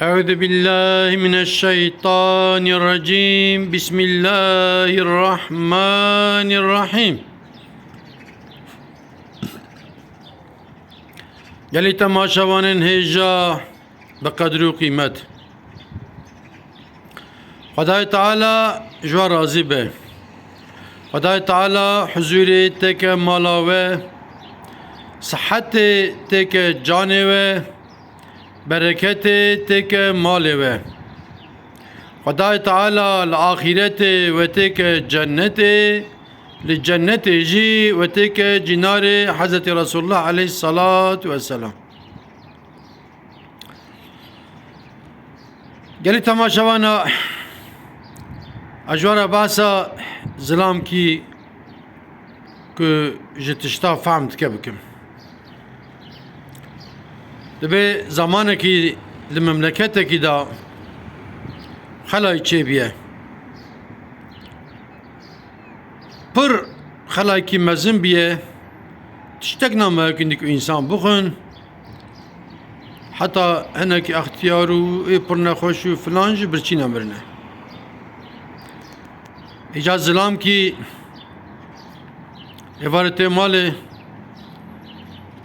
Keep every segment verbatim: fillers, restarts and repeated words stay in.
Euzu billahi mineşşeytanirracim. Bismillahirrahmanirrahim. Gelî temaşevanên hêja bi qedr û qîmet. Xwedayê Teala ji we razî be. Xwedayê Teala huzûrê têke mala we, sihetê têke canê we, bereketê têke malê we. Xwedayê Teala li axîretê we têke cennetê, li cennetê jî we têke cînarê Hezretî Resulullah aleyhissalatu vesselam. Gelî temaşevana, ez ji we re behsa zilamkî ku ji tişta fehm dike bikim. Dibê zamanekî li memleketekî de xelayî çêbûye. Pir xelayekî mezin bûye, tiştek name hindî ku însan bixwin, heta hinekî extiyar û ê pir nexweş û filan jî birçî nemirine. Îca zilamkî êvarê tê malê,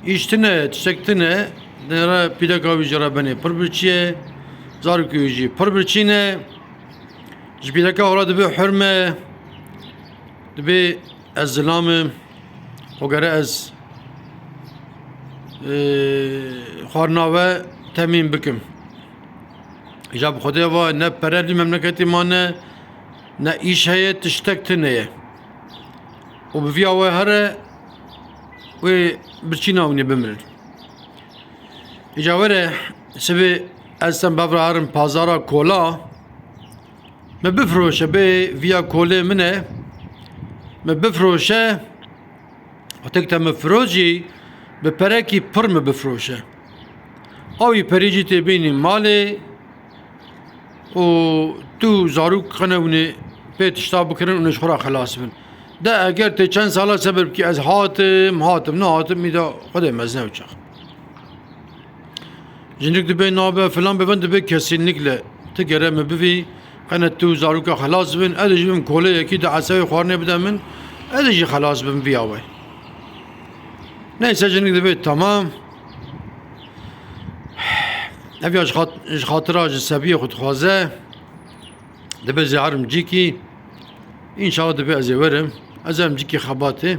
îş tune, tiştek tune, nêre pîreka wî ji re benê pir birçî ye, zarokê wî jî pir birçî ne. Ji pîreka xwe re dibê hurme, dibê ez zilam im, xwe gere ez, e, xwarina we temîn bikim. Îca bi Xwedê ve ne pere li memleketê mane, ne îş heye, tiştek tune ye. Û bi viya we here, wê birçî nabîne bimirin. Îca were, sibê ez tem bevra herim pazara kola, me bifroşe, bê viya kolê min e, me bifroşe, wextek te me firocî, bi perekî pir me bifroşe. Awî perî jî tê bînî malê û tu zarok qene hûnê pê tişta bikirin û ji xwe re xelas bin. De eger tê çend sala sebir bikî, ez hatim, hatim, nehatim, îda Xwedê mezne ew çax. Jinik dibê nabe, filan bibin, dibê kesinlikle. Ti gere min bivî, qene tu zaroka xelas bin, ez jî bim kolê yekî di esewê xwarinê bide min, ez jî xelas bim viya we. Neyse, jinik dibê tamam. Ev ya ji xat-, ji xatira ji sebiyê xwe dixwaze. Dibê zê herim cîkî. Înşallah dibê ez ê werim. Ez em cîkî xebatê.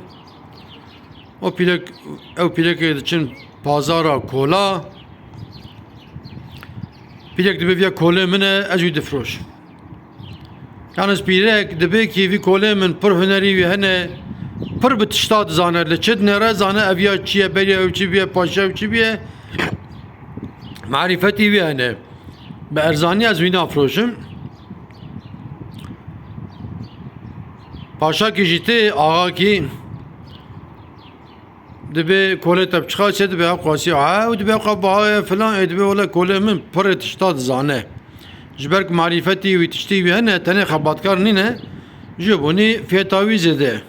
O pîrek, ew pîrekê diçin pazara kola. Pîrek dibê viya kolê min e, ez wî difroşim. Yalnız pîrek dibê kî vî kolê min pir hunerî wî hene, pir bi tişta dizane, li çi dinêre zane ev ya çi ye, beriya ew çi bûye, paşa ew çi bûye. Marîfetî wî hene. Bi erzanî ez wî nafroşim. Paşakî jî tê, axakî. Dibê kolê te bi çiqasî ye, dibê ew qasî ye, ew dibê ew qas baha ye filan, ê dibê wele kolê min pirê tişta dizane. Ji ber ku marîfetî wî tiştî wî hene, tenê xebatkar nîne, ji bo nî fiyeta wî zêde ye.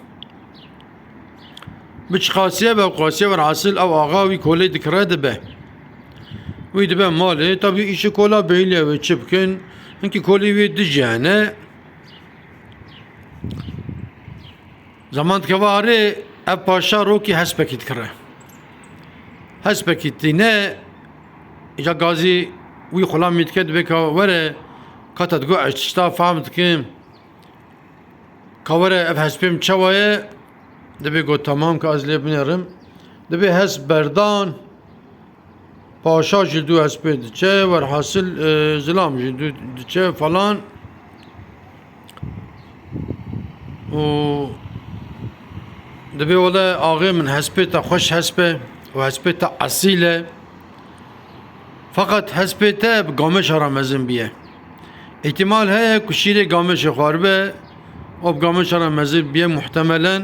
Bi çiqasî ye, bi ew qasî ye, werhasil ew axa wî kolê dikire dibe. Wî dibe malê, tabî îşê kola bêhîlî ye wê çi bikin, hinkî kolê wê dijî hene. Zaman dikeve arê, ev paşa rokî hespekî dikire. Hespekî tîne, îca gazî wî xulamî dike, dibê ka were, ka te digot ez tişta fam dikim. Ka were ev hespê min çawa ye? Dibê got tamam ka ez lê binêrim. Dibê hesp berdan, paşa ji dû hespê diçe, werhasil, e, zilam ji dû diçe falan. Û dibê wele axê min hespê te xweş hesp e û hespê te esîl e. Feqet hespê te bi gameşa re mezin bûye. Îhtimal heye ku şîrê gameşê xwaribe û bi gameşa re mezin bûye muhtemelen.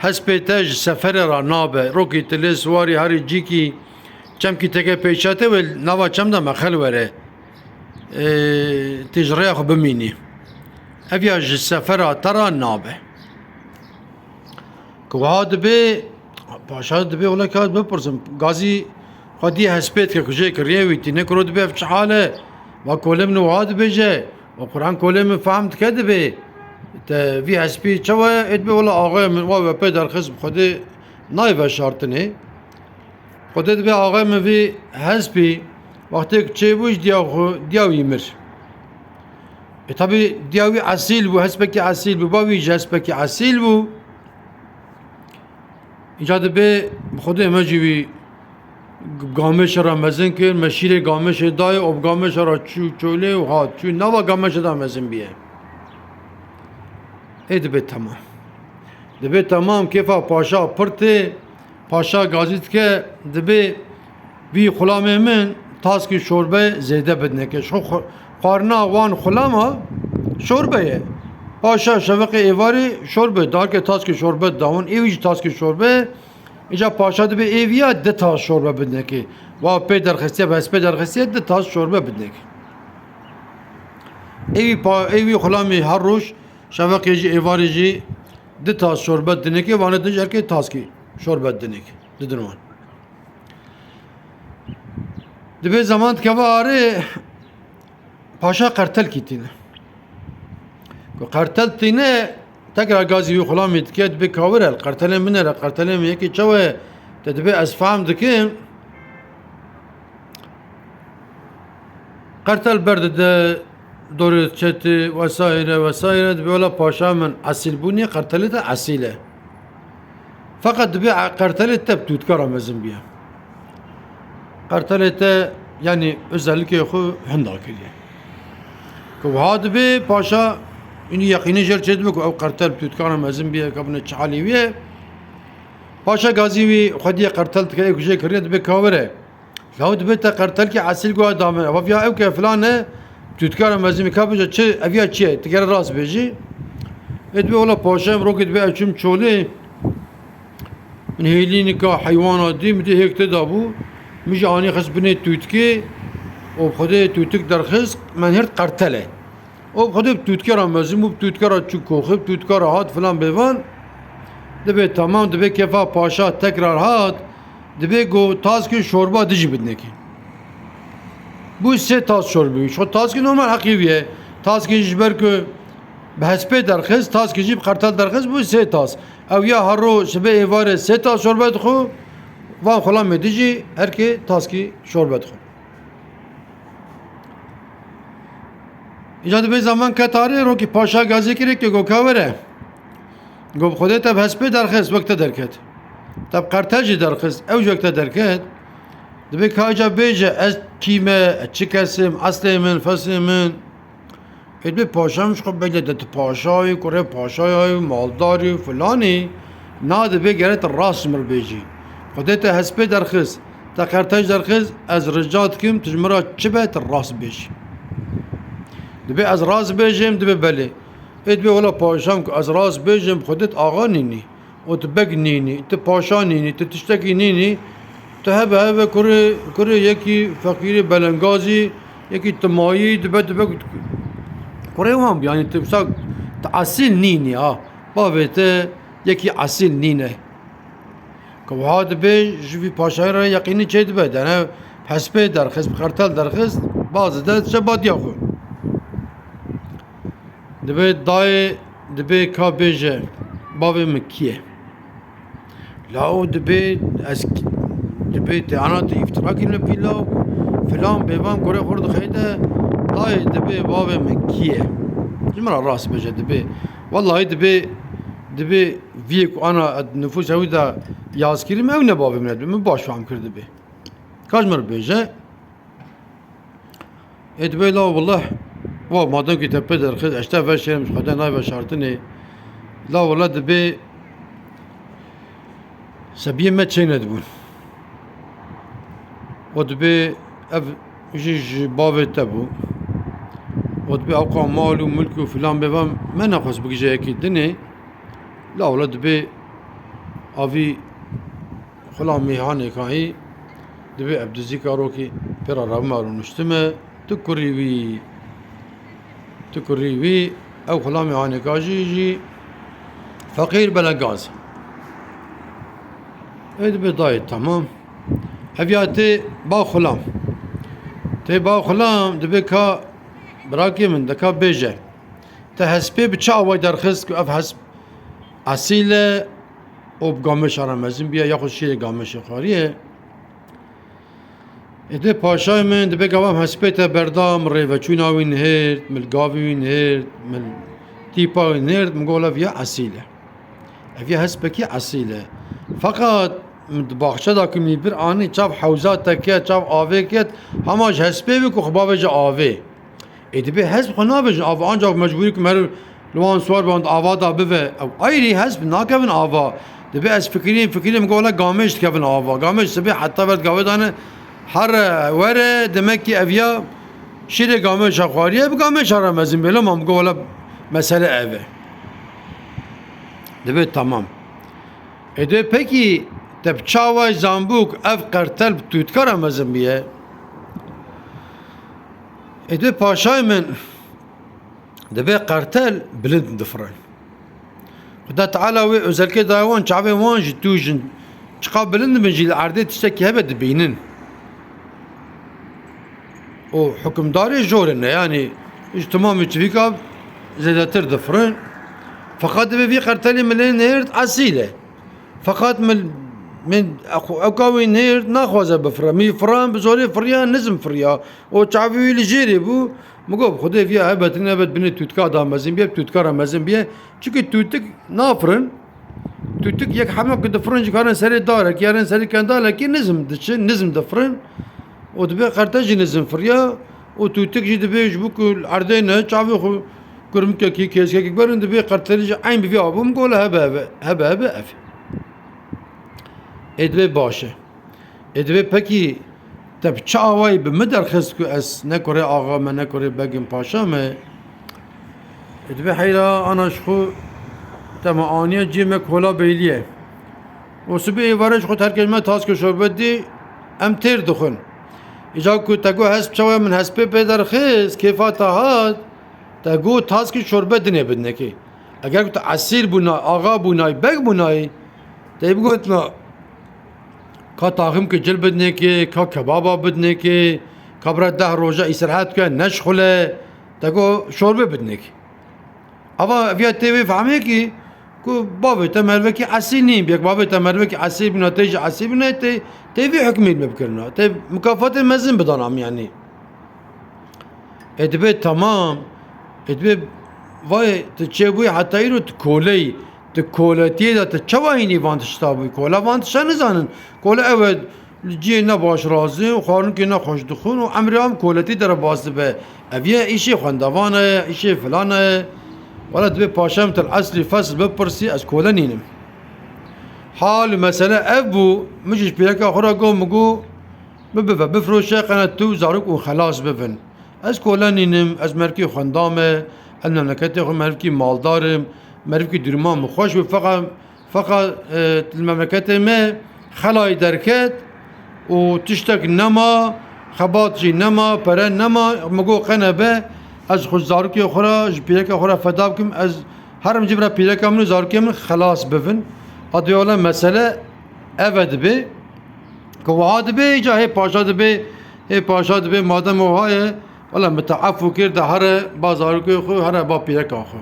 Hespê te ji seferê re nabe. Rokî tu lê siwarî herî cîkî çemkî teke pêşa te wê nava çem de mexel were. Ê, tê ji rêya xwe bimînî. Ev ya ji sefera te re nabe. Ku wiha dibê, paşa dibê wele ka bipirsim, gazî Qedî hespê dike ku jê kiriye wî tîne kuro dibê ev çi hal e? Va kolê min wiha dibêje, û Quran kolê min fehm dike dibê. Te vî hespî çawa ye? Ê dibê wela axayê min wa we pê derxist bi Xwedê nayê veşartinê. Xwedê dibê axayê min vî hespî wextê ku çêbû ji diya xwe, diya wî mir. E, tabî diya wî esîl bû, hespekî esîl bû, ba wî jî hespekî esîl bû. Îca dibê bi Xwedê me jî wî gamêşe re mezin kir, me şîrê gamêşê dayê, û bi gamêşe re çû çolê û hat, çû nava gamêşe de mezin bîye. Ê dibê temam. Dibê temam, kêfa paşa pir tê, paşa gazî dike, dibê vî xulamê min taskî şorbe zêde bidineke. Ji xwe xwe-, xwarina wan xulama şorbe ye. Paşa şeveqê êvarê şorbe, darke taskî şorbe dawin, ê wî jî taskî şorbe. Îca paşa dibê ê viya di tas şorbe bidineke. Wa pê derxistiye, bi hespê derxistiye di tas şorbe bidineke. Ê wî pa-, ê wî xulamî her roj şeveqê jî êvarê jî di tas şorbe dineke, vane din jî herkê taskî şorbe dineke. Didin wan. Dibê zeman dikeve arê, paşa qertelkî tîne. Ku qertel tîne, tekrar gazî wî xulamî dike, dibê kawir e, qertelê min e, qertelê min yekî çawa ye, te dibê ez fehm dikim. Qertel berdide, dorê çetê vesaire vesaire, dibê wela paşa min esîl bû, nê qertelê te esîl e. Feqet dibê qertelê te bi tûtkara mezin bîye. Qertelê te, yanî, özellikê xwe hinda kiriye. Ku wiha dibê paşa, înî yeqînî jêr çêdibe ku ew qertel bi tûtkara mezin bîye, ka bine çi halî wî ye. Paşa gazî wî xwediyê qertel dike, ê ku jê kiriye dibê kawir e. Law dibê te qertelkî esîl guha da min. Ev ya ew ke filan e, tu dikare mezin bî, ka bêje çi, ev ya çi ye? Tu gere rast bêjî. Ê dibê wela paşa em rokê dibê ez çûm çolê. Min hêlînika heywana dî, min dî hêk tê da bû. Min jî anî xist binê tûtikê û bi Xwedê tûtik derxist, min hêrt qertel e. O bi Xwedê bi tûtke re mezin bû, bi tûtke re çû koxê, bi tûtke re hat filan bêvan. Dibê temam, dibê kefa paşa tekrar hat, dibê got, taskê şorba dijî bidinekê. Bû sê tas şorbê wî. Ji xwe taskê normal heqî wî ye. Taskê ji ber ku bi hespê derxist, taskê jî bi qertel derxist, bû sê tas. Ew ya her ro sibê êvarê sê tas şorbe dixwe, van xulamê dijî herkê taskî şorbe dixwe. Îca dibê zaman ket arê, rokî paşa gazî kirê ke goka were. Go bi Xwedê te bi hespê derxist, wek te derket. Te bi qertel jî derxist, ew jî wek te derket. Dibê ka îca bêje, ez kî me, ez çi kes im, eslê min, feslê min. Ê dibê paşa min ji xwe bêje, de tu paşa yî, kurê paşaya yî, maldar yî, filanî. Na dibê gere tu rast ji min re bêjî. Xwedê te hespê derxist, te qertej derxist, ez rica dikim, tu ji min re çi be, tu rast bêjî. Dibê ez rast bêjim, dibê belê. Ê dibê wela paşam ku ez rast bêjim, Xwedê tu axa nînî. Û tu beg nînî, tu paşa nînî, tu tiştekî nînî. Tu hebe hebe kurê, kurê yekî feqîrê belengazî, yekî timayî, dibe, dibe kurê wan bî. Yanî tu wisa, tu esîl nînî ha. Bavê te yekî esîl nîne. Ke wiha dibê, ji vî paşayê re yeqînî çêdibe. Dene hespê derxist, bi qertel derxist, baz dide, diçe badiya xwe. Dibê dayê, dibê ka bêje, bavê min kî ye? Lawo dibê, ez, dibê te ana te îftira kî li pî law, filan bêvan kurê xwe dixeyde, dayê dibê bavê min kî ye? Ji min re rast bêje dibê. Wellahî dibê, dibê viyê ku ana nifûsa wî de yazkirî me, ew ne bavê min e, dibê min baş fam kir dibê. Ka ji min re bêje, ê dibê la wele, wa madem ki te pê derxist, ez te veşêrim, ji Xwedê nayê veşartinê. La wele dibê sebiyê me çênedibûn. O dibê ev jî ji bavê te bû. O dibê ewqa mal û milk û filan bêvan me nexwest bigije yekî dinê. La wele dibê avî Xula mêhanê kahî dibê ev dizîka rokî pê re rabime rûniştime, tu kurî wî, tu kurî wî, ew xula mêhanê ka jî, jî feqîr belengaz. Ê dibê dayê temam. Ev ya tê ba xulam. Tê ba xulam, dibê ka birakê min, de ka bêje. Te hespê bi çi awayî derxist ku ev hesp esîl e û bi gamêşa re mezin bûye, yaxud şîrê gamêşê xwariye? Êdî paşayê min, dibê ka ev hespê te berda, min rêveçûna wî nihêrt, min li gavê wî nihêrt, min li tîpa wî nihêrt, min got, "Wele ev ya esîl e." Ev ya hespekî esîl e. Feqat min di baxçe de ku min bir anî çav hewza te ket, çav avê ket, hema ji hespê bû ku xwe bavêje avê. Ê dibê hesp xwe navêjin ava, ancak mecbûrî ku meriv li wan siwar be, wan di ava de bive. Ew ayrî hesp nakevin ava. Dibê ez fikirîm, fikirîm, min got, "Wele gamêş dikevin ava." Gamêş sibê heta ver di gavê de ne. Here, were, demek ki ev ya şîrê gamêşa xwariye, bi gamêşa re mezin bê. Loma min got, "Wele mesele ev e." Dibê tamam. Ê dê pekî te bi çi awayî zanbû ku ev qertel bi tûtka re mezin bûye? Ê dê paşayê min, dibê qertel bilind difire. Xuda Teala wê özelkê daye wan, çavê wan jî tûj in. Çiqa bilind bin jî li erdê tiştekî hebe dibînin. Û hukimdarê jor in, yanî ji temamê çivîka zêdetir difirin. Feqat dibê vî qertelî min lê nêrt esîl e. Feqat min, min ewka wî nêrt naxwaze bifire. Min firan bi zorê firiya, nizm firiya. Û çavê wî li jêrê bû. Min got, "Bi Xwedê viya hebet, nebet binê tûtka da mezin bîye, bi tûtka re mezin bîye." Çimkî tûtik nafirin. Tûtik yek hema ku difirin, ji karin serê darek, yarin serê kendalekî nizm diçin, nizm difirin. Û dibê qertel jî nizm firiya. Û tûtik jî dibê ji bo ku erdê ne, çavê xwe kurmikekî, kêskekî berin, dibê qertelî jî eyn bi vî abû. Min got, "Wele hebe, hebe, hebe, hebe ev." Ê dibê baş e. Ê dibê pekî te bi çi awayî bi min derxist ku ez ne kurê axa me, ne kurê begim, paşa me? Ê dibê heyra ana ji xwe te me aniye cihê me kola beylî ye. Û sibê êvarê ji xwe terkê me taskê şorbe dî, em têr dixwin. Îca ku te got hesp çawa ye, min hespê pê derxist, kêfa te hat, te got taskê şorbe dinê bidinekê. Eger ku te esîr bûna, axa bûnayî, beg bûnayî, te bigotina, ka taximkê cil bidinekê, ka kebaba bidinekê, ka bira deh roja îstirhet ke, neşxule, te got şorbe bidinekê. Ava viya tê wê fehmê kî ku bavê te mervekî esîl nîn. Yek bavê te mervekî esîl bûna, tê jî esîl bûna, tê, tê vî hukmî me bikirina. Tê mikafatê mezin bidana min, yanî. Ê dibê tamam. Ê dibê vay tu çêbûyî heta îro tu koleyî. Tu koletiyê de tu çawa hînî van tişta bûyî? Kola van tişta nizanin. Kola ew e, li cihê ne baş razin, xwarinkê ne xweş dixwin û emrê wan koletî derbas dibe. Ev ye îşê xwendevan e, îşê filan e. Wele dibê paşem til eslî fesl bipirsî, ez kole nînim. Hal mesele ev bû, min jî ji pîreka xwe re got, min got, "Min bive, bifroşe, qene tu zarok û xelas bibin. Ez kole nînim, ez merkê xwenda me, ez memleketê xwe merivkî maldar im, merivkî dûrman min xweş bû, feqa, feqa, e, li memleketê me xelayî derket û tiştek nema, xebat jî nema, pere nema." Min got, "Qene be, ez xwe zarokê xwe re, ji pîreka xwe re feda bikim, ez herim cî bira pîreka min û zarokê min xelas bibin." Adê wele mesele ev e dibê. Ku wiha dibê, îca hê paşa dibê, hê paşa dibê, madem wiha ye, wele min te efû kir, de here ba zarokê xwe, here ba pîreka xwe.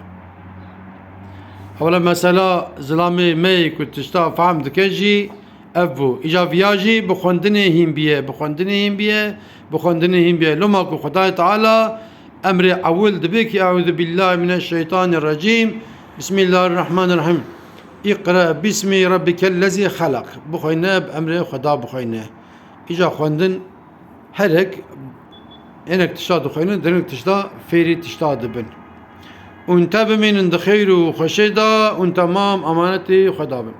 Wele mesela zilamê me yê ku tişta fehm dike jî ev bû. Îca viya jî bi xwendinê hîn bîye, bi xwendinê hîn bîye, bi xwendinê hîn bîye. Loma ku Xwedayê Teala emrê ewil dibê ki, "Euzu billahi mineşşeytanirracîm. Bismillahirrahmanirrahim. İqra bismi rabbikellezî xelaq." Bixweyne, bi emrê Xweda bixweyne. Îca xwendin herek, hinek tişta dixweynin, di hinek tişta fêrî tişta dibin. Ûn te bimînin di xeyr û xweşê de, ûn temam emanetê Xweda bin.